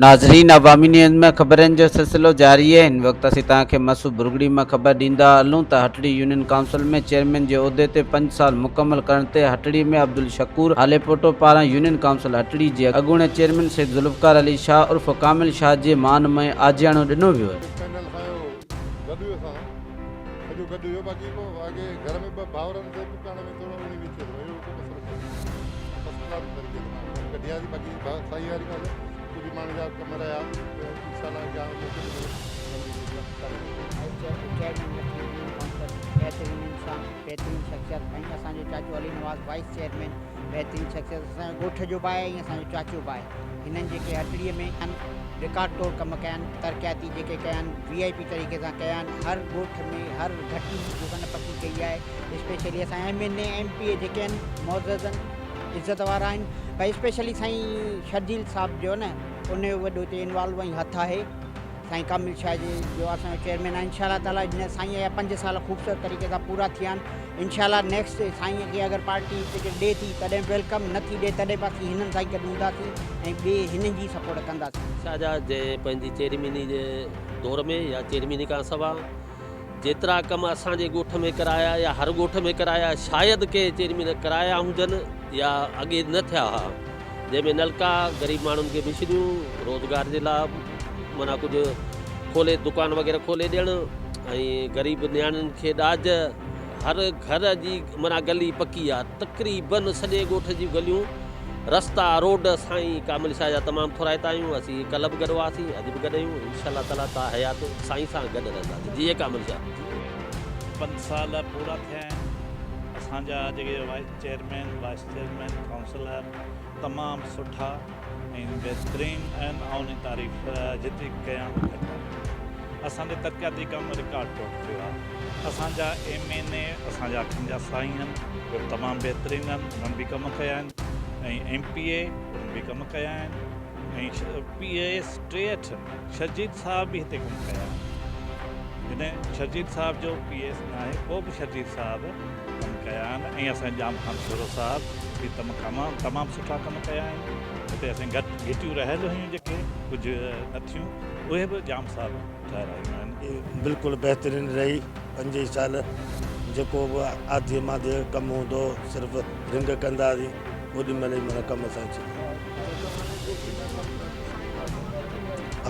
ناظرين عوامي نيوز ۾ خبرن جو سلسلو جاري آهي هن وقت اسين توهان کي مسو برگڙي مان خبر ڏيندا هلون ته هٽڙي يونين ڪائونسل ۾ چيئرمين جي عهدي تي پنج سال مڪمل ڪرڻ تي هٽڙي ۾ عبدالشڪور هاليپوٽو پاران يونين ڪائونسل هٽڙي جي اڳوڻي چيئرمين سيد ذوالفقار علي شاهه عرف ڪامل شاهه جي مان ۾ آجياڻو ڏنو ويو. پينل سان اهو گڏ هيو سان سڄو گڏ هيو باقي پوء اڳي گهر ۾ ٻه ڀائرن تي به پاڻ ۾ ٿورو اوڻي ويهه ٿئي ٿو اهڙو ڪو مسئلو ڪونهي فرسٽ ڪلاس طريقي سان ڪڍياسين باقي سائين واري ڳالهه ڪجهه ماڻهن جا ڪم رهيا ته انشاء الله اڳيان موقعو ملندو وائيس چيئرمين مٺي يونين ڪائونسل بهترين انسان بهترين شخصيت ۽ اسان جو چاچو علي نواز وائيس چيئرمين بهترين شخصيت اسان جو ڳوٺ جو به آهي ۽ اسان جو چاچو به آهي هنن جيڪي هٽڙي ۾ رڪارڊ ٽوڙ ڪم ڪيا آهن ترقياتي جيڪي ڪيا آهن وي آء پي طريقي سان ڪيا آهن هر ڳوٺ ۾ هر گهٽي جيڪا نه پڪي ڪئي آهي اسپيشلي اسان M N A M P A جيڪي آهن معزز آهن عزت وارا آهن پر اسپيشلي سائين شرجيل صاحب جو نه ان جو وڏو هتي انوالو ۽ هٿ آهي سائين ڪامل شاهه جي جو اسان جو چيئرمين آهي انشاء الله تعالي هن سائين جا پنج سال خوبصورت طريقي سان پورا ٿيا آهن انشاء الله نيڪسٽ سائين کي اگر پارٽي ٽڪيٽ ڏي ٿي تڏهن به welcome نه ٿي ڏي تڏهن به اسين هنن سان ئي گڏ هونداسين ۽ ٻي هنن جي سپورٽ ڪنداسين. شاهه جا جنهن پنهنجي چيئرميني جي دور ۾ يا چيئرميني کان سوا جيترا ڪم اسان جي ڳوٺ ۾ ڪرايا يا هر ڳوٺ ۾ ڪرايا شايد ڪنهن چيئرمين ڪرايا هجن يا اڳي نه ٿيا ها جنهن ۾ نلڪا غريب ماڻهن کي مشينيون روزگار جي لاء معنيٰ ڪجهه کولي دڪان وغيره کولي ڏيڻ ۽ غريب نياڻين کي ڏاج هر گهر جي معنيٰ گلي پڪي آ تقريبن سڄي ڳوٺ جون گليون رستا روڊ سائين ڪامل شاهه جا تمام ٿورائتا آهيون اسين ڪلهه به گڏ هئاسين اڄ به گڏ آهيون انشاء الله تعالي تا حيات سائين سان گڏ رهنداسين جيئي ڪامل شاهه. پنج سال پورا ٿيا آهن اسان جا جيڪي vice chairman vice chairman councillor تمام سٺا ۽ بهترين آهن آئون انهي تعريف جيتري ڪيان گهٽ آهي اسان جي ترقياتي ڪم رڪارڊ ٽوڙ ٿيو آهي اسان جا ايم اين اي اسان جا اکين جا سائين آهن اهي به تمام بهترين آهن انهن به ڪم ڪيا آهن ۽ ايم پي اي انهن به ڪم ڪيا آهن ۽ پي ايس 63 شرجيت صاحب به هتي ڪم ڪيا آهن جڏهن شرجيت صاحب جو پي ايس ناهي پوء به شرجيت صاحب ڪم ڪيا آهن ۽ اسان ڄام خان شورو صاحب به تمام تمام سٺا ڪم ڪيا آهن هتي اسان گهٽ گهٽيون رهيل هيون جيڪي ڪجهه نه ٿيون اهي به ڄام صاحب ٺهرايون آهن. بلڪل بهترين رهي پنج ئي سال جيڪو به آڌيء ماڌيء جو ڪم هوندو هو صرف رنگ ڪندا هئاسين اوڏي مهل ئي معنيٰ ڪم اسان جو ٿيندو هو.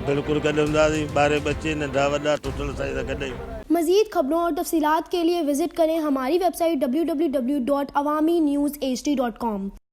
بلڪل گڏ هوندا هئاسين ٻاري ٻچي ننڍا وڏا ٽوٽل سائين سان گڏ آهيون. مزيد خبرون اور تفصيلات کے لئے وزٽ ڪرين ھماري web site www.awamiNewsHD.com.